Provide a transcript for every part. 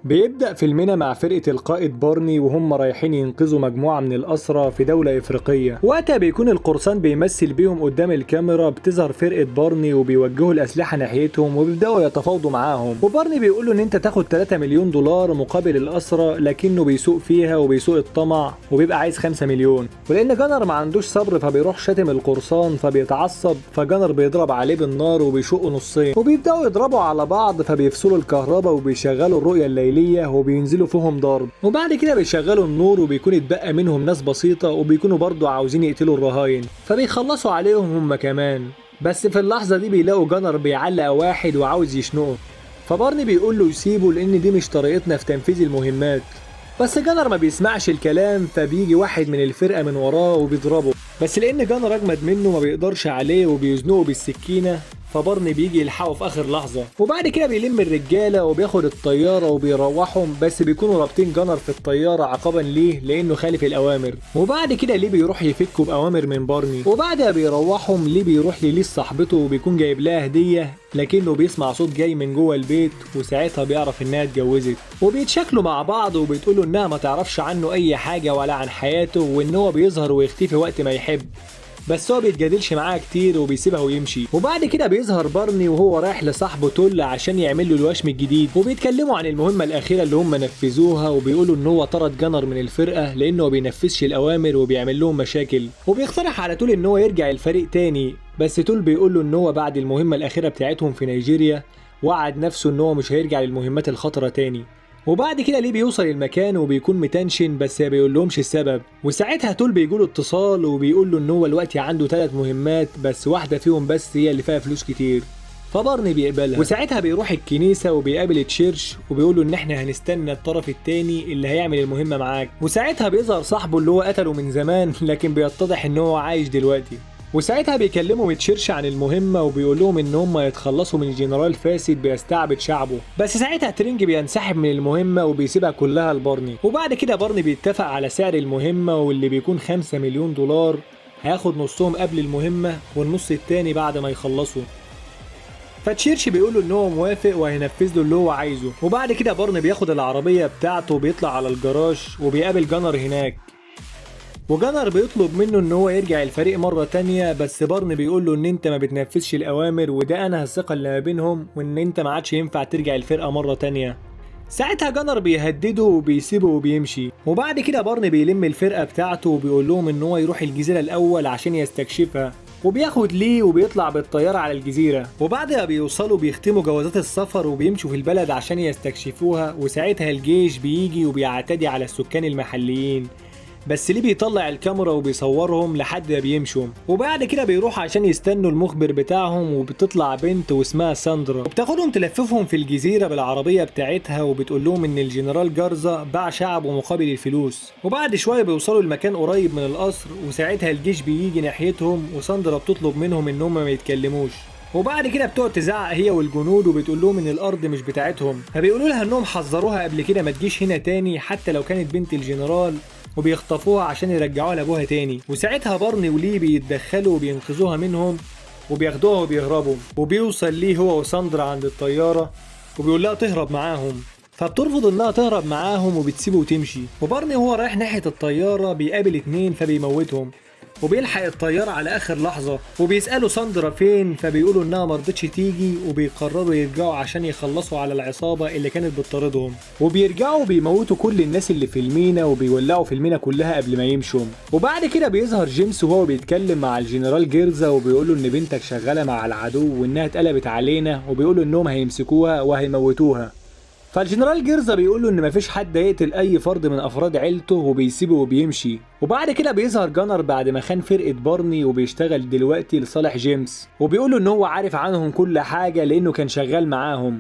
بيبدأ فيلمنا مع فرقة القائد بارني وهم رايحين ينقذوا مجموعة من الأسرى في دولة إفريقية. وقتها بيكون القرصان بيمثل بيهم قدام الكاميرا، بتظهر فرقة بارني وبيوجهوا الأسلحة ناحيتهم وبيبدأوا يتفاوضوا معاهم. وبارني بيقول له إن أنت تاخد 3 مليون دولار مقابل الأسرى، لكنه بيسوق فيها وبيسوق الطمع وبيبقى عايز 5 مليون. ولأن جانر ما عندوش صبر فبيروح شاتم القرصان فبيتعصب، فجانر بيضرب عليه بالنار وبيشقه نصين، وبيبدأوا يضربوا على بعض فبيفصلوا الكهرباء وبيشغلوا الرؤية الليلية وبينزلوا فيهم ضرب. وبعد كده بيشغلوا النور وبيكون اتبقى منهم ناس بسيطة وبيكونوا برضو عاوزين يقتلوا الرهاين فبيخلصوا عليهم هم كمان. بس في اللحظة دي بيلاقوا جانر بيعلق واحد وعاوز يشنقه، فبارني بيقول له يسيبه لأن دي مش طريقتنا في تنفيذ المهمات. بس جانر ما بيسمعش الكلام، فبيجي واحد من الفرقة من وراه وبيضربه، بس لأن جانر أجمد منه ما بيقدرش عليه وبيزنقه بالسكينة، فبارني بيجي يلحقه في اخر لحظة. وبعد كده بيلم الرجالة وبياخد الطيارة وبيروحهم، بس بيكونوا رابطين جانر في الطيارة عقابا ليه لانه خالف الاوامر. وبعد كده ليه بيروح يفكه باوامر من بارني، وبعدها بيروحهم ليه بيروح لليز صاحبته وبيكون جايب لها هديه، لكنه بيسمع صوت جاي من جوه البيت وساعتها بيعرف انها اتجوزت. وبيتشكلوا مع بعض وبتقوله انها ما تعرفش عنه اي حاجة ولا عن حياته، وان هو بيظهر ويختفي وقت ما يحب، بس هو بيتجادلش معاها كتير وبيسيبها ويمشي. وبعد كده بيظهر بارني وهو رايح لصاحبه تول عشان يعمل له الوشم الجديد، وبيتكلموا عن المهمة الاخيرة اللي هم نفذوها، وبيقولوا ان هو طرد جانر من الفرقة لانه ما بينفذش الاوامر وبيعمل لهم مشاكل. وبيقترح على تول ان هو يرجع الفريق تاني، بس تول بيقول له ان هو بعد المهمة الاخيرة بتاعتهم في نيجيريا وعد نفسه ان هو مش هيرجع للمهمات الخطرة تاني. وبعد كده ليه بيوصل المكان وبيكون متنشن، بس ما بيقولهمش السبب. وساعتها تول بيجوله اتصال وبيقول له ان هو دلوقتي عنده 3 مهمات، بس واحدة فيهم بس هي اللي فيها فلوس كتير، فبارني بيقبلها. وساعتها بيروح الكنيسة وبيقابل تشيرش وبيقول له ان احنا هنستنى الطرف التاني اللي هيعمل المهمة معاك. وساعتها بيظهر صاحبه اللي هو قتله من زمان، لكن بيتضح ان هو عايش دلوقتي. وساعتها بيكلمهم تشيرش عن المهمة وبيقول لهم ان هم يتخلصوا من جنرال فاسد بيستعبد شعبه، بس ساعتها ترينج بينسحب من المهمة وبيسيبها كلها لبارني. وبعد كده بارني بيتفق على سعر المهمة واللي بيكون 5 مليون دولار، هياخد نصهم قبل المهمة والنص التاني بعد ما يخلصوا. فتشيرش بيقول له ان هو موافق وهينفذ له اللي هو عايزه. وبعد كده بارني بياخد العربية بتاعته وبيطلع على الجراج وبيقابل جانر هناك، وجانر بيطلب منه ان هو يرجع الفريق مرة تانية، بس بارني بيقول له ان انت ما بتنفذش الاوامر وده انهى الثقة اللي ما بينهم، وان انت ما عادش ينفع ترجع الفرقة مرة تانية. ساعتها جانر بيهدده وبيسيبه وبيمشي. وبعد كده بارني بيلم الفرقة بتاعته وبيقول لهم ان هو يروح الجزيرة الاول عشان يستكشفها، وبياخد ليه وبيطلع بالطيارة على الجزيرة. وبعد ما بيوصلوا بيختموا جوازات السفر وبيمشوا في البلد عشان يستكشفوها، وساعتها الجيش بيجي وبيعتدي على السكان المحليين، بس ليه بيطلع الكاميرا وبيصورهم لحد ما بيمشوا. وبعد كده بيروحوا عشان يستنوا المخبر بتاعهم، وبتطلع بنت واسمها ساندرا وبتاخدهم تلففهم في الجزيرة بالعربية بتاعتها، وبتقول لهم ان الجنرال جارزا باع شعبه مقابل الفلوس. وبعد شوية بيوصلوا لمكان قريب من القصر، وساعتها الجيش بيجي ناحيتهم، وساندرا بتطلب منهم ان هم ما يتكلموش. وبعد كده بتقعد تزعق هي والجنود وبتقول لهم ان الارض مش بتاعتهم، فبيقولوا لها انهم حذروها قبل كده ما تجيش هنا تاني حتى لو كانت بنت الجنرال، وبيخطفوها عشان يرجعوها لابوها تاني. وساعتها بارني وليه بيتدخلوا وبينقذوها منهم وبياخدوها وبيهربوا. وبيوصل ليه هو وساندرا عند الطيارة وبيقول لها تهرب معاهم، فبترفض انها تهرب معاهم وبتسيبه وتمشي. وبارني وهو رايح ناحية الطيارة بيقابل 2 فبيموتهم، وبيلحق الطيارة على آخر لحظة، وبيسألوا ساندرا فين فبيقولوا إنها مرضتش تيجي، وبيقرروا يرجعوا عشان يخلصوا على العصابة اللي كانت بتطاردهم. وبيرجعوا بيموتوا كل الناس اللي في المينا وبيولعوا في المينا كلها قبل ما يمشوا. وبعد كده بيظهر جيمس وهو بيتكلم مع الجنرال جيرزا وبيقوله إن بنتك شغالة مع العدو وإنها اتقلبت علينا، وبيقولوا إنهم هيمسكوها وهيموتوها. فالجنرال جيرزا بيقول له ان مفيش حد يقتل اي فرد من افراد عيلته، وبيسيبه وبيمشي. وبعد كده بيظهر جانر بعد ما خان فرقة بارني وبيشتغل دلوقتي لصالح جيمس، وبيقول له ان هو عارف عنهم كل حاجة لانه كان شغال معاهم.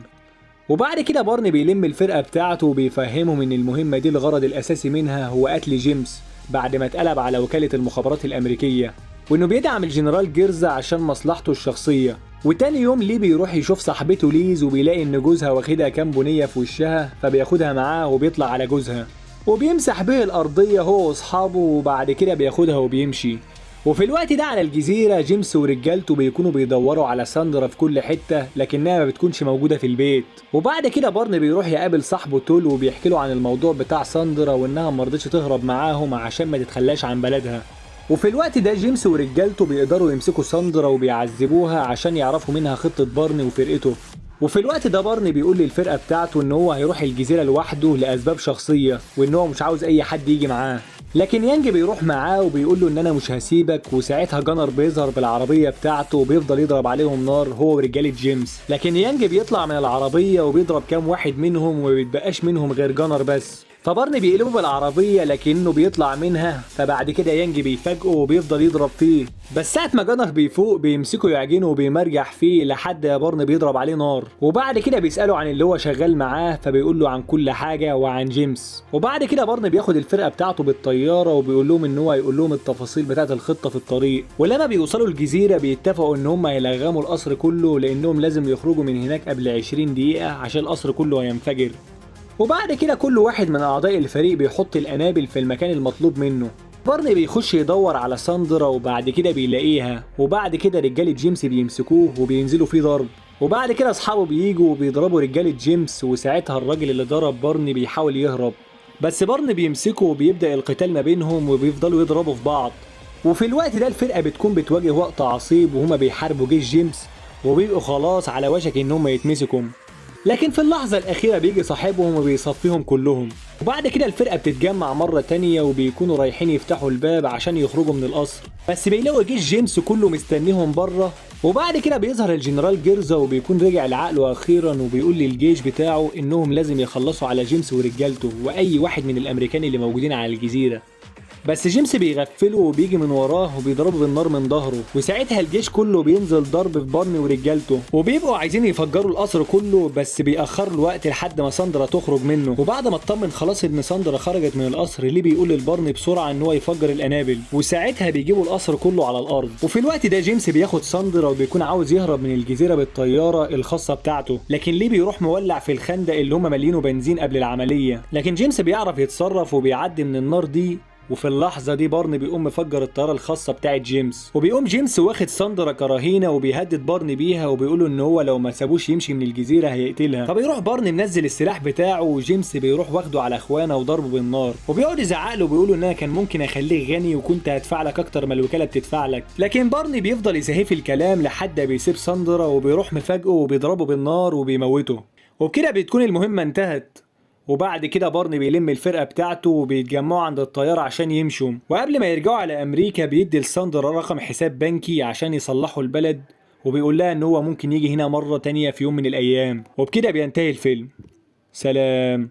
وبعد كده بارني بيلم الفرقة بتاعته وبيفهمهم ان المهمة دي الغرض الاساسي منها هو قتل جيمس بعد ما اتقلب على وكالة المخابرات الامريكية، وانه بيدعم الجنرال جيرزا عشان مصلحته الشخصية. وتاني يوم ليه بيروح يشوف صاحبته ليز وبيلاقي ان جوزها واخدها كام بنية في وشها، فبياخدها معاه وبيطلع على جوزها وبيمسح به الارضية هو واصحابه، وبعد كده بياخدها وبيمشي. وفي الوقت ده على الجزيرة جيمس ورجالته بيكونوا بيدوروا على ساندرا في كل حتة، لكنها ما بتكونش موجودة في البيت. وبعد كده بارني بيروح يقابل صاحبه تول وبيحكي له عن الموضوع بتاع ساندرا وانها ما رضتش تهرب معاهم عشان ما تتخلاش عن بلدها. وفي الوقت ده جيمس ورجالته بيقدروا يمسكوا ساندرا وبيعذبوها عشان يعرفوا منها خطة بارني وفرقته. وفي الوقت ده بارني بيقول للفرقة بتاعته ان هو هيروح الجزيرة لوحده لأسباب شخصية، وان هو مش عاوز اي حد يجي معاه. لكن يانج بيروح معاه وبيقول له ان انا مش هسيبك. وساعتها جانر بيظهر بالعربية بتاعته وبيفضل يضرب عليهم نار هو ورجالة جيمس، لكن يانج بيطلع من العربية وبيضرب كام واحد منهم وما بيتبقاش منهم غير جانر بس. فبارني بيقلبه بالعربية لكنه بيطلع منها، فبعد كده يانج بيفاجئه وبيفضل يضرب فيه. بس ساعة ما جانر بيفوق بيمسكه يعجنه وبيمرجح فيه لحد يا بارني بيضرب عليه نار. وبعد كده بيسأله عن اللي هو شغال معاه، فبيقول له عن كل حاجة وعن جيمس. وبعد كده بارني بياخد الفرقة بتاعته بالطيارة وبيقول لهم ان هو هيقول لهم التفاصيل بتاعة الخطة في الطريق. ولما بيوصلوا الجزيرة بيتفقوا ان هم هيلغموا القصر كله لانهم لازم يخرجوا من هناك قبل 20 دقيقة عشان القصر كله هينفجر. وبعد كده كل واحد من أعضاء الفريق بيحط القنابل في المكان المطلوب منه. بارني بيخش يدور على ساندرا وبعد كده بيلاقيها، وبعد كده رجالة جيمس بيمسكوه وبينزلوا فيه ضرب. وبعد كده أصحابه بييجوا وبيضربوا رجالة جيمس، وساعتها الراجل اللي ضرب بارني بيحاول يهرب، بس بارني بيمسكه وبيبدأ القتال ما بينهم وبيفضلوا يضربوا في بعض. وفي الوقت ده الفرقة بتكون بتواجه وقت عصيب وهما بيحاربوا جيش جيمس، وبيبقوا خلاص على وشك إن هما يتمسكوا، لكن في اللحظة الأخيرة بيجي صاحبهم وبيصفيهم كلهم. وبعد كده الفرقة بتتجمع مرة تانية وبيكونوا رايحين يفتحوا الباب عشان يخرجوا من القصر، بس بيلاقوا جيش جيمس كله مستنيهم بره. وبعد كده بيظهر الجنرال جيرزا وبيكون رجع لعقله أخيرا، وبيقول للجيش بتاعه إنهم لازم يخلصوا على جيمس ورجالته وأي واحد من الأمريكان اللي موجودين على الجزيرة. بس جيمس بيغفله وبيجي من وراه وبيضربه بالنار من ظهره، وساعتها الجيش كله بينزل ضرب في بارني ورجالته، وبيبقوا عايزين يفجروا القصر كله، بس بيأخروا الوقت لحد ما ساندرا تخرج منه. وبعد ما اطمن خلاص ان ساندرا خرجت من القصر، ليه بيقول للبارني بسرعه ان هو يفجر القنابل، وساعتها بيجيبوا القصر كله على الارض. وفي الوقت ده جيمس بياخد ساندرا وبيكون عاوز يهرب من الجزيره بالطياره الخاصه بتاعته، لكن ليه بيروح مولع في الخندق اللي هم مالينه بنزين قبل العمليه. لكن جيمس بيعرف يتصرف وبيعدي من النار دي، وفي اللحظة دي بارني بيقوم مفجر الطيارة الخاصة بتاعت جيمس، وبيقوم جيمس واخد ساندرا كرهينة وبيهدد بارني بيها وبيقوله ان هو لو ما سابوش يمشي من الجزيرة هيقتلها. فبيروح بارني منزل السلاح بتاعه، وجيمس بيروح واخده على اخوانه وضربه بالنار، وبيقعد يزعق له وبيقول له ان انا كان ممكن اخليك غني وكنت هدفع لك اكتر ما الوكالة بتدفع لك. لكن بارني بيفضل يسهي في الكلام لحد بيسيب ساندرا وبيروح مفاجئه وبيضربه بالنار وبيموته. وبكده بتكون المهمة انتهت. وبعد كده بارني بيلم الفرقة بتاعته وبيتجمعوا عند الطيارة عشان يمشوا. وقبل ما يرجعوا على أمريكا بيدي لساندرا رقم حساب بنكي عشان يصلحوا البلد، وبيقول لها إن هو ممكن يجي هنا مرة تانية في يوم من الأيام. وبكده بينتهي الفيلم. سلام.